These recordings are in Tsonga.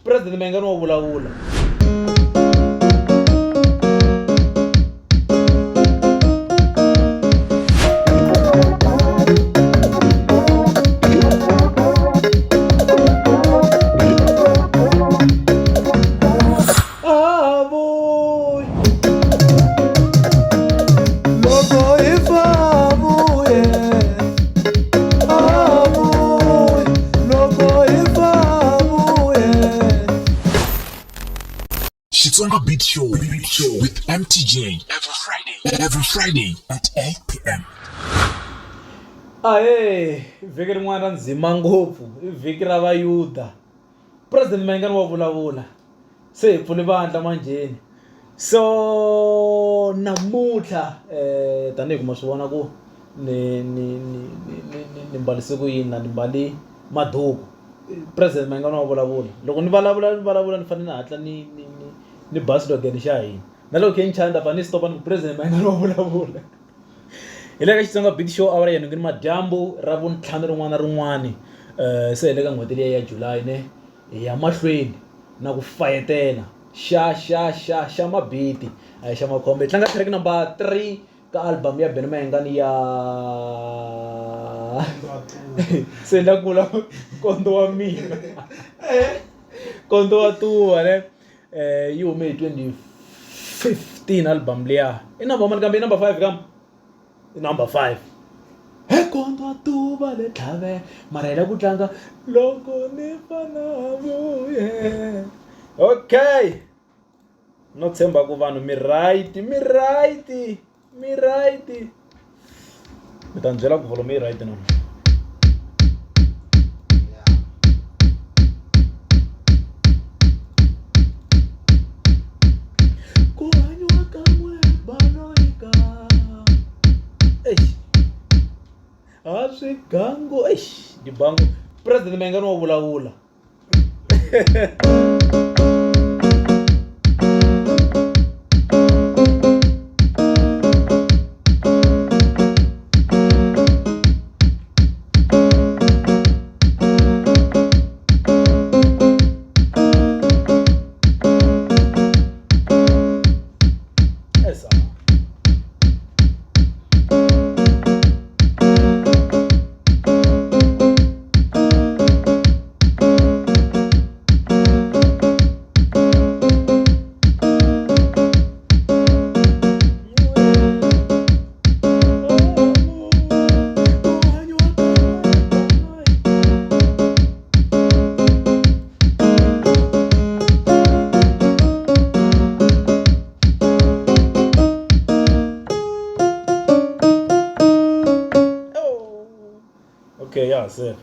President Mayengani wa vulavula. Loko hi fa vuye, a vuye, loko hi fa vuye. Xitsonga Beat Show, Beat Show with MTJ every Friday at 8 p.m. Ahee, vhiki rin'wana ra ndzima ngopfu i vhiki ra vayuda. President Mayengani wa vulavula se hi pfule vandla manjheni so namuntlha tanihi ku ma swi vona ku ni ni ni ni ni ni ni mbarise ku yini na ni mbale maduku president Mayengani wa vulavula loko ni vulavula ni vulavula ni fanele ni hatla ni ni ni ni ba slogan xa hina na loko khe ni chaya ni ta fanele ni stop-a ni ku president Mayengani wa vulavula. Hi le ka Xitsonga Beat Show awara ya nhungu ni madyambu ra vuntlhanu rin'wana na rin'wana se hi le ka n'hweti liya ya July ne hi ya mahlweni na ku fayetela xa xa xa xa mabiti a hi xa makhombo hi tlanga track number 3 ka album ya Benny Mayengani ya se la kula kondo wa mina kondo wa tuva ne yi hume hi 2015 album liya i number mani kambe i number 5 kambe i number 5 he kondo wa tuva le tlhave mara hi la ku tlanga loko ni fana vuye okay no tshemba ku vanhu mi right mi right mi right mi ta ni byela ku volume yi right na ku hanyiwa kan'we baloyi eish a swigangu eish dibango president Mayengani wa vulavula. Esa. Okay, yeah, se.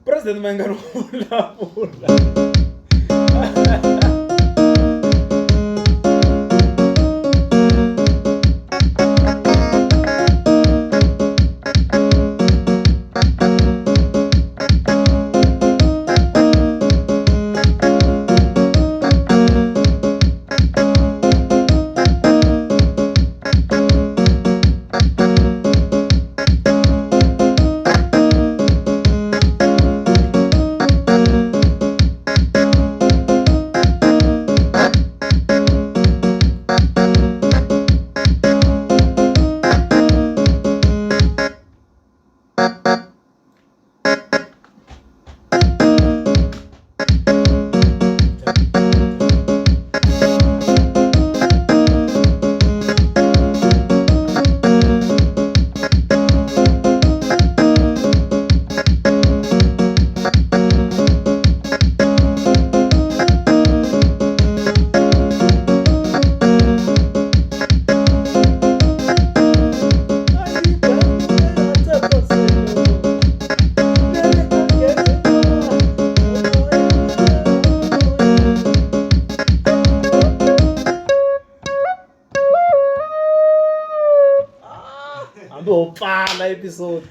President Mayengani vulavula. Hambi ho pfala episode.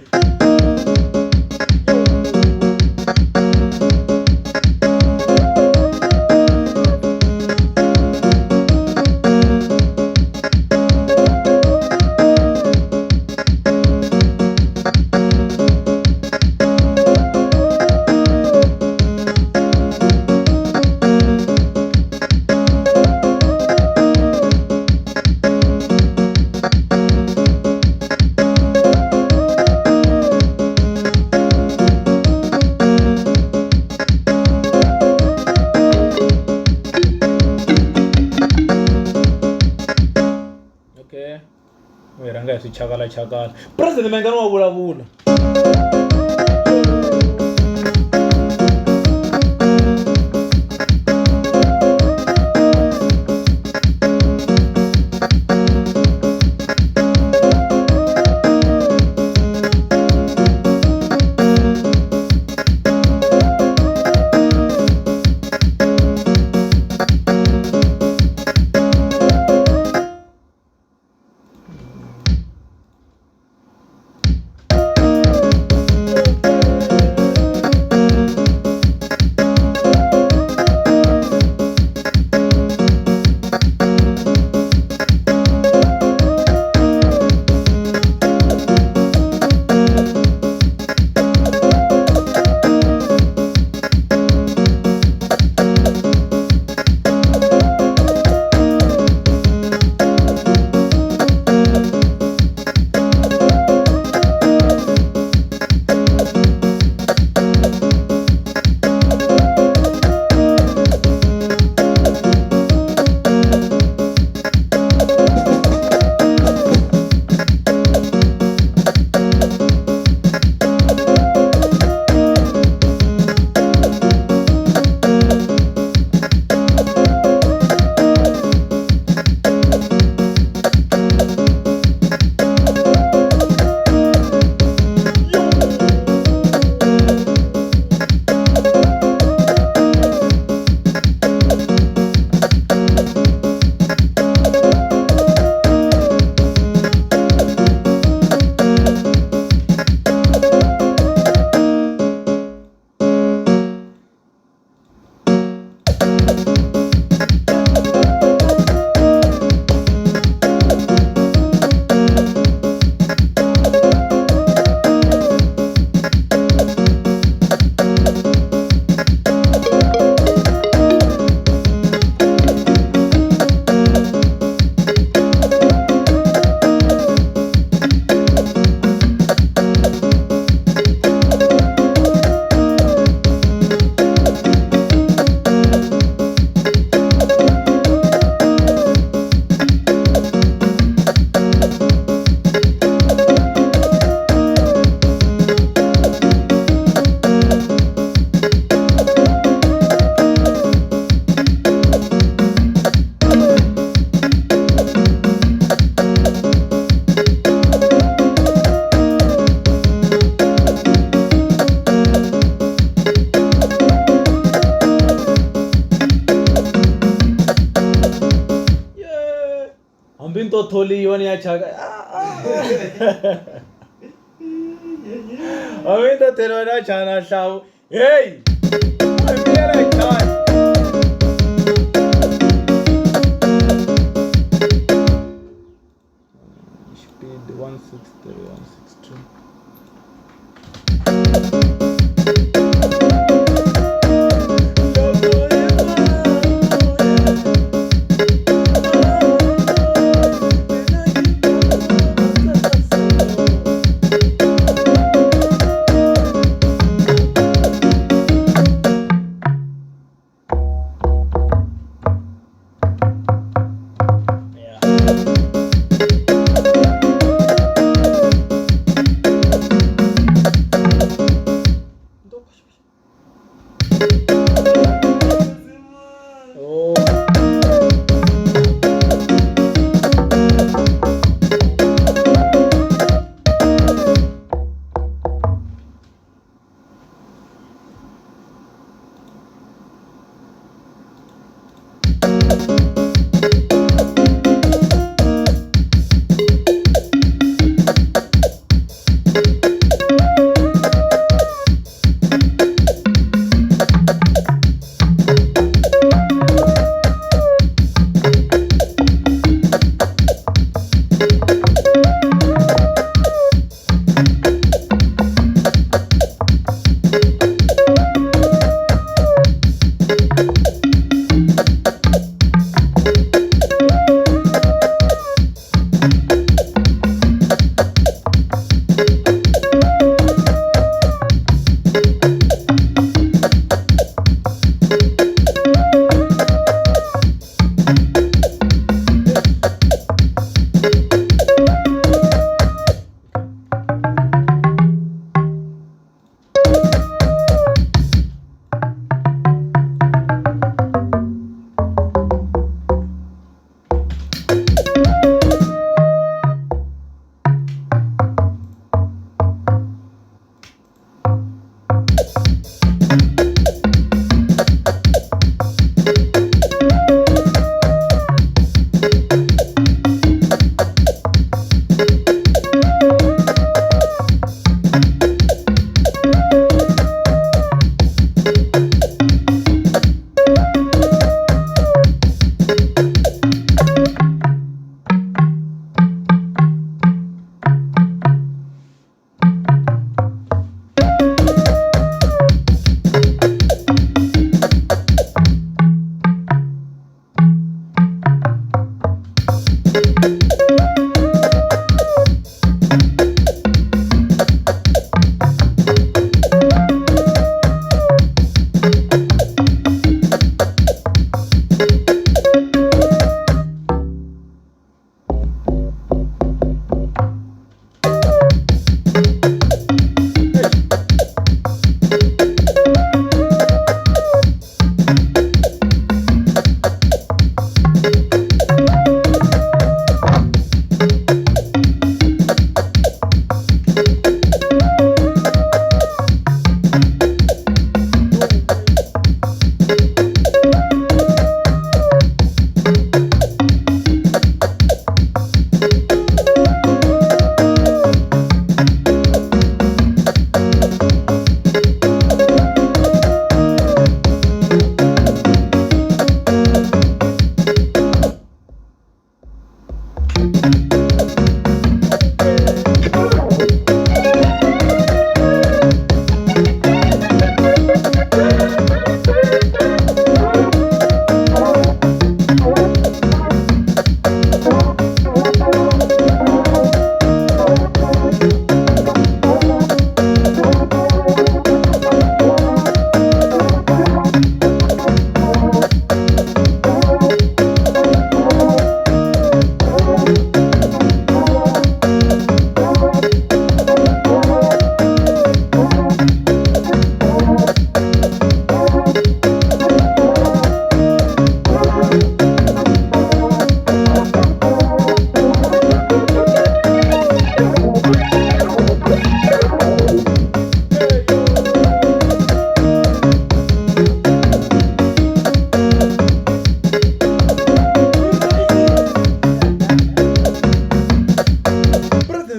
Okay, u hi rhanga hi swichakalachakala. President Mayengani wa vulavula. Hambi ni to tholiwa ni ya chaka hambi ni to tholiwa ni ya chaka na hlawu hey Speed 163 162. Yeah.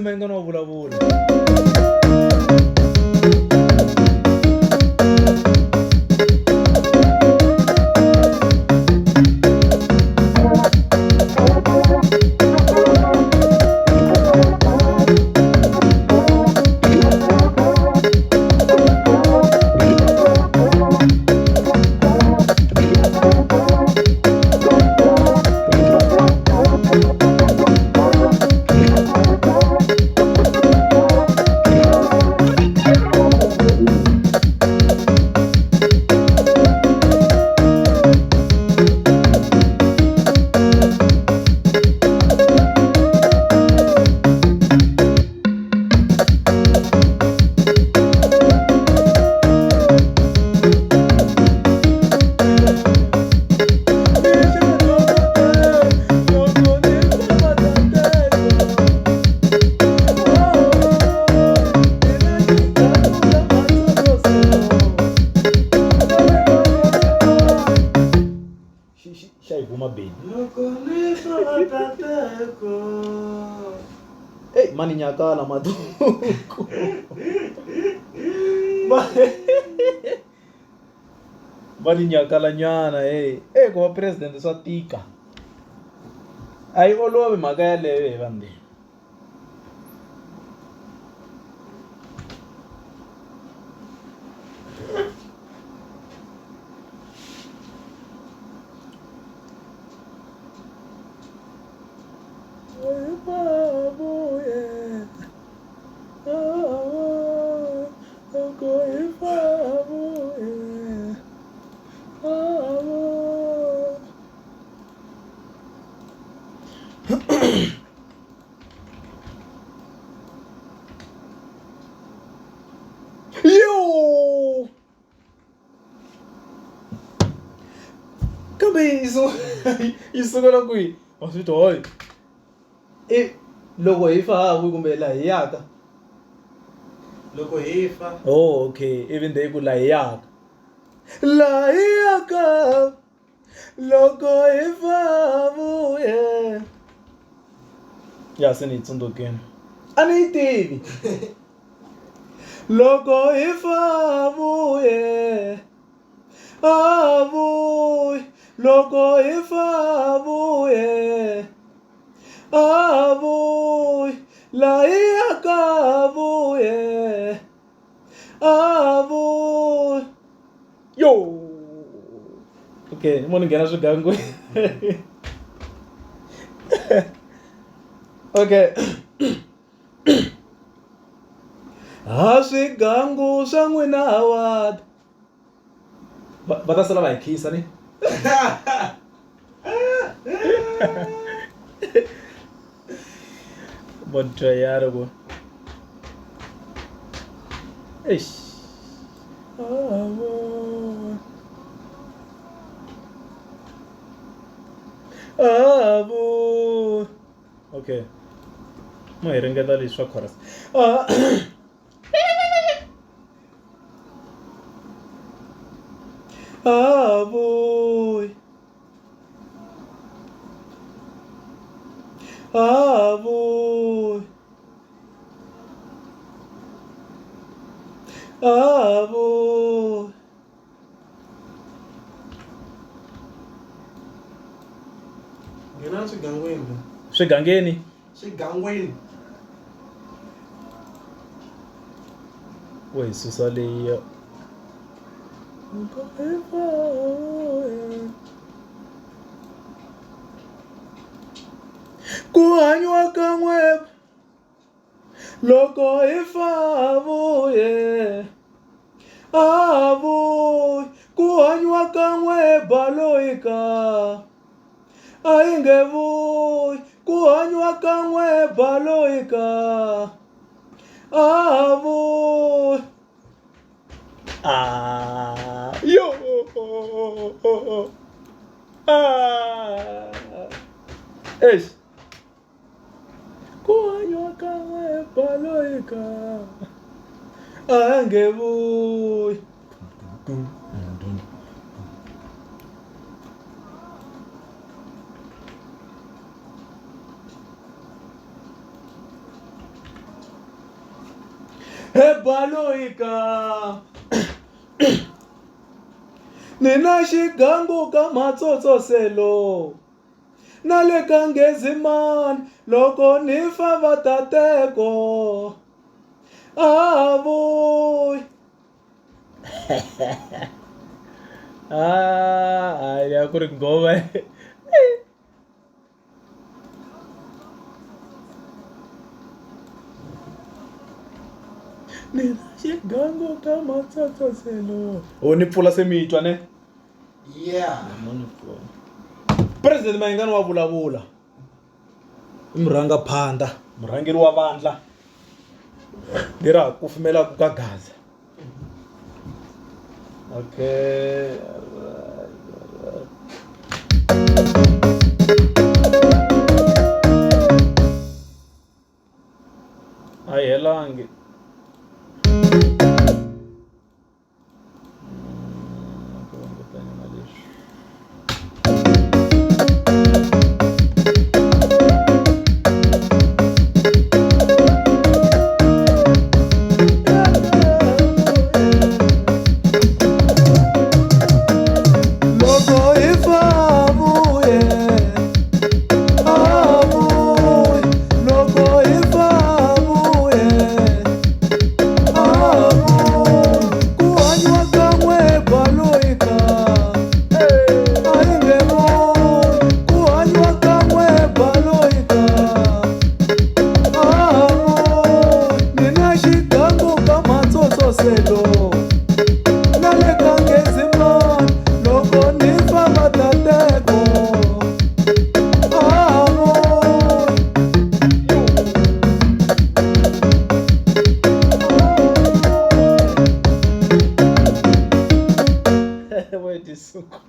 Mayengani wa vulavula. Xa yi kuma baby. Loko ni twa Ey, mani nyakala maduku. Va ni nyakala nyana hey. Ey, ku va president swa tika. A yi olovi mhaka yaleyo he vandzeni. Yo! Kambe yi yi sungula kwihi? Wa swi twa hoyi. I loko hi fa ha vuyi kumbe laha hi yaka. Loko hi fa. Oh, okay. Even they ku laha hi yaka. Laha hi yaka loko hi fa ha vuye. Ya se ni yi tsundzukile. A ni yi tivi. Loko hi fa ha vuye. A vuyi loko hi fa ha vuye. A vuyi laha hi yaka ha vuye. A vuyi. Yo! Okay, mo ni nghena swigangwini. Okay. Ha swigangu swa n'wina wa va ta sala va hi khisa ni. Bodreyaro ku. Eish. Avo. Okay. Mo hi ringeta leswi swa chorus. Ah. Avo. Avo. Avo. Nghena swigangweni. Swigangeni. Swigangweni. Wo hi susa leyi. Ku hanyiwa kan'we loko hi fa ha vuye. A vuyi ku hanyiwa kan'we baloyi ka. A yi nge vuyi ku hanyiwa kan'we baloyi ka. A vuyi. Ah, yo. Ah. Eish. Ku hanyiwa kan'we baloyi ka. A nge vuyi. He baloyi ka ni na xigangu ka matsotsoselo na le ka Nghezimani loko ni fa va tateko a vuyi. Ah, hayi a ku ri nghoma. Ni na xigangu ka matsotsoselo. O ni pfula se mi twa ne? Yeah. President Mayengani wa vulavula. I murhangaphandha, murhangeri wa vandla lera ha kufumelaka ka Gaza. Okay. A yi helangi. Loko hi fa vuye a vuyi loko hi fa vuye a vuyi ku hanyiwa kan'we baloyi ka a yi nge vuyi ku hanyiwa kan'we baloyi ka a vuyi ni na xigangu ka matsotsoselo na le ka Nghezimani loko ni fa va tateko a vuyi. Wait, it's so good.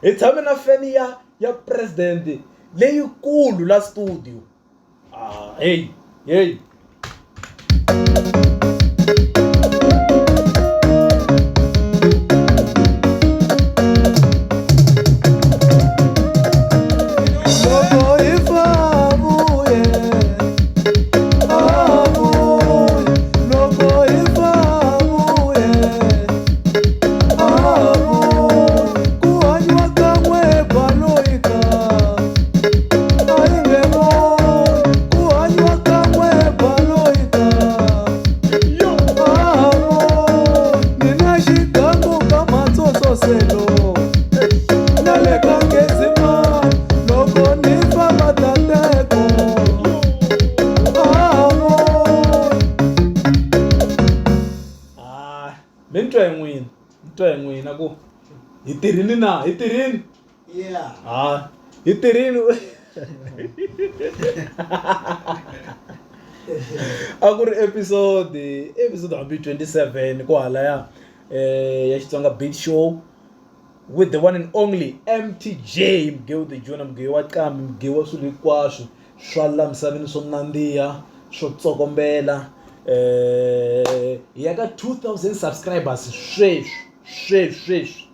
Hi tshame na feni ya ya president leyikulu la studio. Ah, hey, hey. Loko hi fa vuye a vuyi loko hi fa vuye a vuyi ku hanyiwa kan'we baloyi ka a yi nge vuyi ku hanyiwa kan'we baloyi ka a vuyi ni na xigangu ka matsotsoselo na le ka Nghezimani loko ni fa va tateko a vuyi. Ah, mi ni twa hi n'wina, ni twa hi n'wina ku hi tirhini na, hi tirhini. Yeah. Ah, hi tirhini. A ku ri episode, episode hambi 27 kwahalaya ya Xitsonga Beat Show with the one and only MTJ Mgewu the Junior, Mgewu wa Qambi, Mgewu wa swilo hinkwaswo swa la misaveni swo nandziha, swo tsokombela. Hi ya ka 2000 subscribers sweswi, sweswi, sweswi.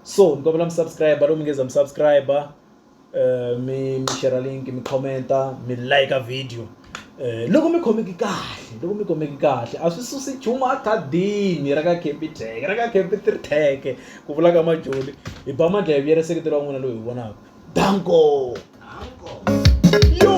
So ni kombela mi subscribe loko mi nge za mi subscribe, mi mi share link, mi commenta, mi like video. Loko mi khomeki kahle, loko mi khomeki kahle a swi susi nchumu a khadini ra ka Capitec, ra ka Capitec ku vula ka Majoni. Hi ba mandla hi vuyela nseketelo wa n'wina lowu hi vonaka. Danko. Danko. Yo.